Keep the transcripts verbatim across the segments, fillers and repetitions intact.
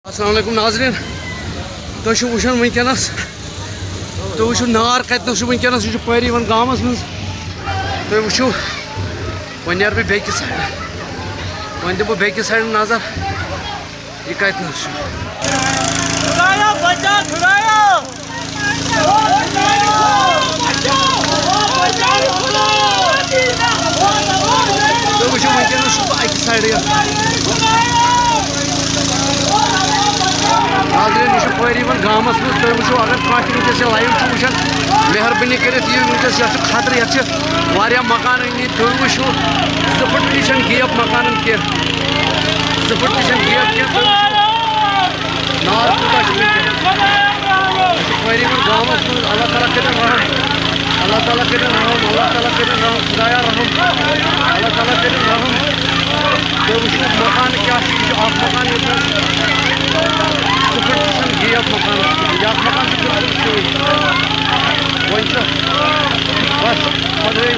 السلام علیکم ناظرین، تُہۍ چھِو وٕچھان وٕنکیٚنَس، تُہۍ وٕچھِو نار کَتہِ نَس چھُ وٕنکیٚنَس، یہِ چھُ پٲرۍ یِوان گامَس منٛز۔ تُہۍ وٕچھِو، وۄنۍ نیرٕ بہٕ بیٚکہِ سایڈٕ، وۄنۍ دِمہٕ بہٕ بیٚکہِ سایڈٕ نظر، یہِ کَتہِ نَس چھُ۔ خدایا بچا، خدایا۔ تُہۍ وٕچھِو، وٕنکیٚنَس چھُس بہٕ اَکہِ سایڈٕ یَتھ۔ ناظریٖن، یہِ چھُ پٲرۍ یِوان گامَس منٛز۔ تُہۍ وٕچھِو، اگر کانٛہہ تہِ وٕنکیٚس یہِ live چھُ وٕچھان، مہربٲنی کٔرِتھ یِیِو وٕنکیٚس۔ یَتھ چھُ خطرٕ، یَتھ چھِ واریاہ مکان أنٛدۍ أنٛدۍ۔ تُہۍ وٕچھِو، زٕ فُٹ تہِ چھَنہٕ gap مکانَن کینٛہہ، زٕ فُٹ تہِ چھَنہٕ gap کینٛہہ۔ تُہۍ وٕچھِو، نار کوٗتاہ چھُ وٕنکیٚنَس۔ یہِ چھُ پٲرۍ یِوان گامَس منٛز۔ اللہ تعالیٰ کٔرِنۍ رحم، اللہ تعالیٰ کٔرِنۍ رحم، اللہ تعالیٰ کٔرِنۍ رحم، خدایا رحم، اللہ تعالیٰ کٔرِنۍ رحم۔ تُہۍ وٕچھِو مکان کیٛاہ چھُ، یہِ چھُ اَکھ مکان ییٚتہِ نَس زٕ فُٹ تہِ چھُنہٕ gap مکانَس کِہیٖنۍ۔ یہِ اَکھ مکان چھُ بِلکُل سیوٚد۔ وۄنۍ چھُ بَس خۄدٲے،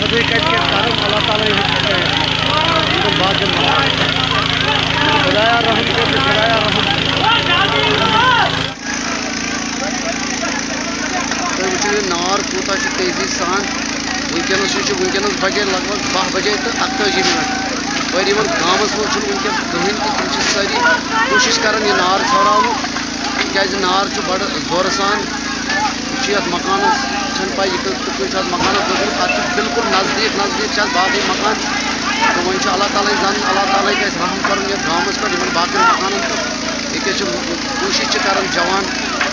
خۄدٲے کَتہِ کیٛاہ کَرَن، اللہ تعالیٰ ہیٚکہِ بَچٲیِتھ۔ یِمَن باقیَن مکانَن۔ خۄدایا رحم کٔرِتھ، خۄدایا رحم۔ تُہۍ وٕچھِو، یہِ نار کوٗتاہ چھُ تیزی سان۔ وٕنکیٚنَس، یہِ چھُ وٕنکیٚنَس بجے لگ بگ باہ بجے تہٕ اَکتٲجی منٹ۔ پٲرۍ یِوان گامَس منٛز چھُنہٕ وٕنکیٚس کٕہٕنۍ تہِ، تِم چھِ سٲری کوٗشِش کَران یہِ نار ژھٮ۪وراونُک، تِکیٛازِ نار چھُ بَڑٕ زورٕ سان۔ یہِ چھُ یَتھ مکانَس، چھَنہٕ پَے یہِ کٔژ، کِتھ کٔنۍ چھُ اَتھ مکانَس لوٚگمُت۔ اَتھ چھُ بِلکُل نزدیٖک، نزدیٖک چھِ اَتھ باقٕے مکان۔ تہٕ وۄنۍ چھُ اللہ تعالیٰ ہٕے زانان، اللہ تعالیٰ ہٕے گژھِ رحم کَرُن یَتھ گامَس پٮ۪ٹھ، یِمَن باقٕیَن مکانَن تہٕ۔ ییٚکیٛاہ چھِ کوٗشِش چھِ کَران جوان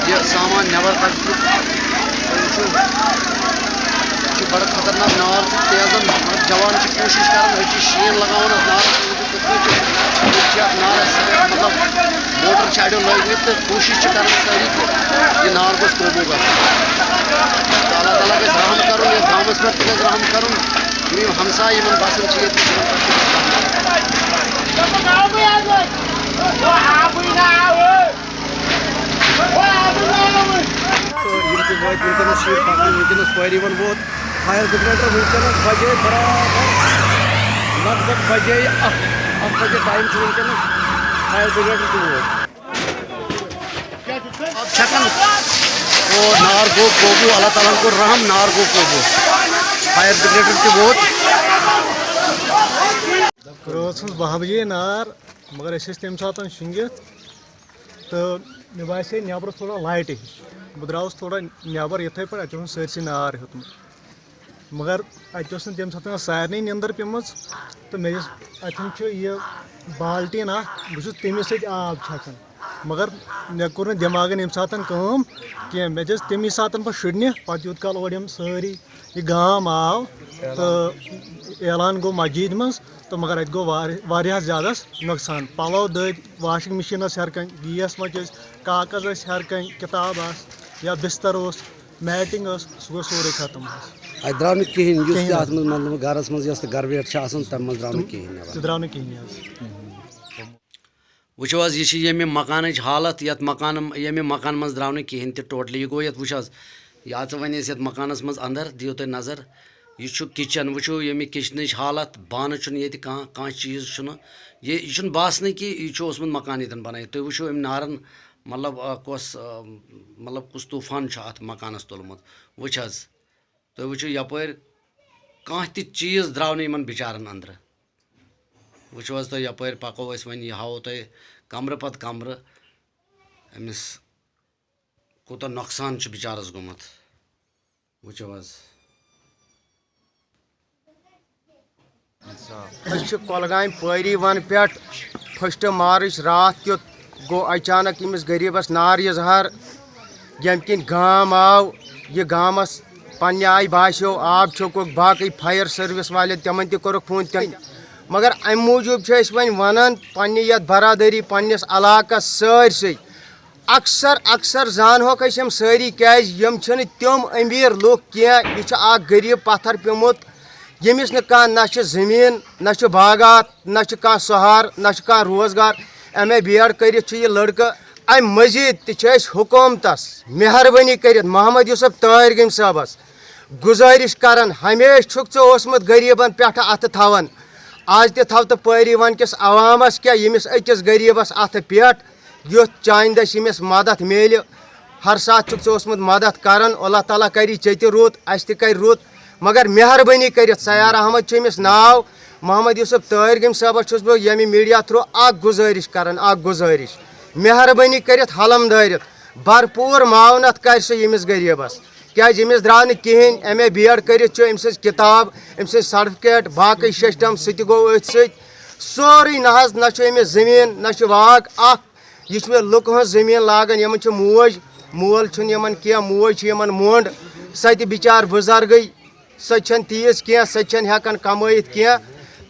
یہِ سامان نٮ۪بَر کَڑنُک۔ تُہۍ وٕچھِو، یہِ چھُ بَڑٕ خطرناک نار، چھُ تیزَن، مگر جوان چھِ کوٗشِش کَران، أڑۍ چھِ شیٖن لَگاوان اَتھ نارَس، تُہۍ وٕچھِو، کِتھ کٔنۍ چھِ، أڑۍ چھِ اَتھ نارَس، مطلب، موٹر چھِ اَڑیو لٲگمٕتۍ تہٕ کوٗشِش چھِ کَران سٲری کہِ یہِ نار گوٚژھ قوبوٗ گژھُن۔ تہٕ اللہ تعالیٰ گژھِ رحم کَرُن، یَتھ گامَس پٮ۪ٹھ تہِ گژھِ رحم کَرُن۔ یِم ہمساے یِمَن بَسان چھِ ییٚتہِ، تِمَن پٮ۪ٹھ تہِ گژھِ رحم کَرُن۔ تہٕ یِم تہِ وٲتۍ وٕنکیٚنَس چھِ یہِ پَکان، وٕنکیٚنَس پٲرۍ یِوان ووت fire brigade، وٕنکیٚنَس بَجے برابر لگ بگ بَجے اَکھ، اَکھ بَجے ٹایم چھُ وٕنکیٚنَس fire brigade تہِ ووت۔ چھَکان۔ او نار گوٚو قوبوٗ، اللہ تعالیٰ ہَن کوٚر رحم، نار گوٚو قوبوٗ۔ fire brigade تہِ ووت۔ رٲژ ہٕنٛز باہ بجے نار، مگر أسۍ ٲسۍ تَمہِ ساتہٕ شِنٛگِتھ تہٕ مےٚ باسے نٮ۪برٕ تھوڑا لایٹہِ ہِش۔ بہٕ درٛاوُس تھوڑا نٮ۪بر یِتھَے پٲٹھۍ، اَتہِ اوس نہٕ سٲرسٕے نار ہیوٚتمُت۔ مگر اَتہِ اوس نہٕ تَمہِ ساتہٕ سارنٕے نیٚنٛدٕر پیٚمٕژ تہٕ مےٚ یُس اَتٮ۪ن چھُ یہِ بالٹیٖن اَکھ، بہٕ چھُس تَمی سۭتۍ آب چھَکان۔ مگر مےٚ کوٚر نہٕ دٮ۪ماغَن ییٚمہِ ساتَن کٲم کینٛہہ۔ مےٚ دِژ تَمی ساتَن پَتہٕ شُرنہِ، پَتہٕ یوٗت کال اورٕ یِم سٲری یہِ گام آو تہٕ اعلان گوٚو مسجد منٛز، تہٕ مگر اَتہِ گوٚو واریاہ، واریاہ زیادَس نۄقصان۔ پَلو دٔدۍ، واشنگ مِشیٖن ٲس ہیٚرِ کَنۍ، گیس مۄکلۍ، کاغذ ٲسۍ ہیٚرِ کَنۍ، کِتاب آسہٕ یا بِستَر اوس، میٹِنگ ٲس، سُہ گوٚو سورُے ختم حظ۔ اَتہِ درٛاو نہٕ کِہیٖنۍ، یُس کِہیٖنۍ تہِ نہٕ۔ اَتھ منٛز، مطلب، گَرَس منٛز یۄس تہِ گَرویٹ چھِ آسان، تَمہِ منٛز درٛاو نہٕ کِہیٖنۍ نٮ۪بَر۔ سُہ درٛاو نہٕ کِہیٖنۍ حظ۔ وٕچھِو حظ، یہِ چھِ ییٚمہِ مکانٕچ حالت، یَتھ مکان، ییٚمہِ مکان منٛز درٛاو نہٕ کِہیٖنۍ تہِ ٹوٹلی۔ یہِ گوٚو یَتھ، وٕچھ حظ، یہِ اَژٕ وۄنۍ أسۍ یَتھ مکانَس منٛز اَندَر، دِیِو تُہۍ نظر۔ یہِ چھُ کِچَن، وٕچھِو ییٚمہِ کِچنٕچ حالت، بانہٕ چھُنہٕ ییٚتہِ کانٛہہ، کانٛہہ چیٖز چھُنہٕ۔ یہِ، یہِ چھُنہٕ باسنٕے کہِ یہِ چھُ اوسمُت مکان ییٚتٮ۪ن بَنٲیِتھ۔ تُہۍ وٕچھِو أمۍ نارَن، مطلب، آ، کۄس، آ، مطلب، کُس طوٗفان چھُ اَتھ مکانَس تُلمُت۔ وٕچھ حظ، تُہۍ وٕچھِو یَپٲرۍ کانٛہہ تہِ چیٖز درٛاو نہٕ یِمَن بِچارَن أنٛدرٕ۔ وٕچھِو حظ تُہۍ، یَپٲرۍ پَکو أسۍ وۄنۍ، یہِ ہاوو تۄہہِ کَمرٕ پَتہٕ کَمرٕ، أمِس کوٗتاہ نۄقصان چھُ بِچارَس گوٚمُت۔ وٕچھِو حظ۔ أسۍ چھِ کۄلگامہِ پٲری وَن پٮ۪ٹھ۔ فٔسٹ مارٕچ راتھ کیُتھ گوٚو اچانک أمِس غریٖبَس نار اظہار، ییٚمہِ کِنۍ گام آو۔ یہِ گامَس پنٛنہِ آیہِ باسیو، آب چھوٚکُکھ، باقٕے فایَر سٔروِس والٮ۪ن تِمَن تہِ کوٚرُکھ فون تہِ۔ مگر اَمہِ موٗجوٗب چھِ أسۍ وۄنۍ وَنان پنٛنہِ یَتھ برادٔری، پنٛنِس علاقَس سٲرسٕے، اکثر اکثر زانہوکھ أسۍ یِم سٲری، کیازِ یِم چھِنہٕ تِم أمیٖر لُکھ کینٛہہ۔ یہِ چھُ اکھ غریٖب پتھر پیوٚمُت، ییٚمِس نہٕ کانٛہہ، نہ چھُ زٔمیٖن، نہ چھُ باغات، نہ چھُ کانٛہہ سہار، نہ چھُ کانٛہہ روزگار۔ ایم اے بی ایڈ کٔرِتھ چھُ یہِ لڑکہٕ۔ امہِ مٔزیٖد تہِ چھِ أسۍ حکومتس مہربٲنی کٔرِتھ محمد یوسف طاہر گٔمۍ صٲبس گُزٲرِش کران، ہمیشہِ چھُکھ ژٕ اوسمُت غریٖبن پٮ۪ٹھٕ اَتھٕ تھاوان۔ آز تہِ تھاو تہٕ پٲری ون کِس عوامس کیٛاہ، ییٚمِس أکِس غریٖبس اتھٕ پٮ۪ٹھ یُتھ چانہِ دٔسۍ ییٚمِس مدد میلہِ۔ ہر ساتہٕ چھُکھ ژٕ اوسمُت مدد کران، اللہ تعالیٰ کری ژےٚ تہِ رُت، اسہِ تہِ کرِ رُت، مگر مہربٲنی کٔرِتھ، سیار احمد چھُ أمِس ناو، محمد یوسف تٲرۍ گٔمۍ صٲبس چھُس بہٕ ییٚمہِ میڈیا تھرو اکھ گُزٲرِش کران، اکھ گُزٲرِش، مہربٲنی کٔرِتھ حلم دٲرِتھ بھرپوٗر معاونت کرِ سُہ ییٚمِس غریٖبس۔ کیٛازِ أمِس درٛاو نہٕ کِہیٖنۍ، ایم اے بی ایڈ کٔرِتھ چھُ أمۍ سٕنٛز کِتاب، أمۍ سٕنٛز سرٹیفکیٹ، باقٕے سسٹم، سُہ تہِ گوٚو أتھۍ سۭتۍ۔ سورُے نہ حظ، نہ چھُ أمِس زٔمیٖن، نہ چھُ واگ اکھ۔ یہِ چھُ مےٚ لُکہٕ ہٕنٛز زٔمیٖن لاگان، یِمن چھُ موج، مول چھُنہٕ یِمن کینٛہہ، موج چھِ یِمن مۄنٛڈ، سۄ تہِ بِچار بُزرگٕے، سۄ تہِ چھَنہٕ تیٖژ کینٛہہ، سۄ تہِ چھَنہٕ ہٮ۪کان کمٲیِتھ کینٛہہ۔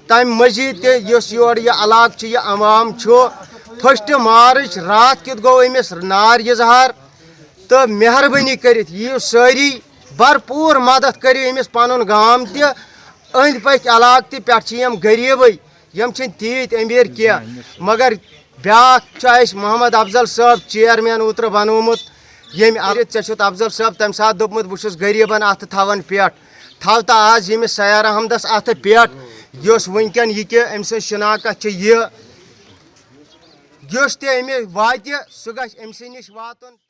تَمہِ مٔزیٖد تہِ یُس یورٕ یہِ علاقہٕ چھُ، یہِ عوام چھُ، فٔسٹ مارٕچ راتھ کیُتھ گوٚو أمِس نار اظہار، تہٕ مہربٲنی کٔرِتھ یِیِو سٲری، بھرپوٗر مدد کٔرِو أمِس پنُن گام تہِ، أنٛدۍ پٔکۍ علاقہٕ تہِ، پٮ۪ٹھ چھِ یِم غریٖبٕے، یِم چھِنہٕ تیٖتۍ أمیٖر کینٛہہ، مگر بیٛاکھ چھُ اَسہِ محمد افضل صٲب چیئرمین اوترٕ بنوومُت، ییٚمۍ اَتھ ژےٚ چھُتھ افضل صٲب تَمہِ ساتہٕ دوٚپمُت، بہٕ چھُس غریٖبن اَتھٕ تھاوان پٮ۪ٹھ، تھاو تہٕ آز ییٚمِس سیار احمدس اَتھٕ پٮ۪ٹھ، یُس وٕنکٮ۪ن یہِ کہِ أمۍ سٕنٛز شناخت چھِ یہِ، یُس تہِ أمِس واتہِ، سُہ گژھِ أمۍ سٕے نِش واتُن۔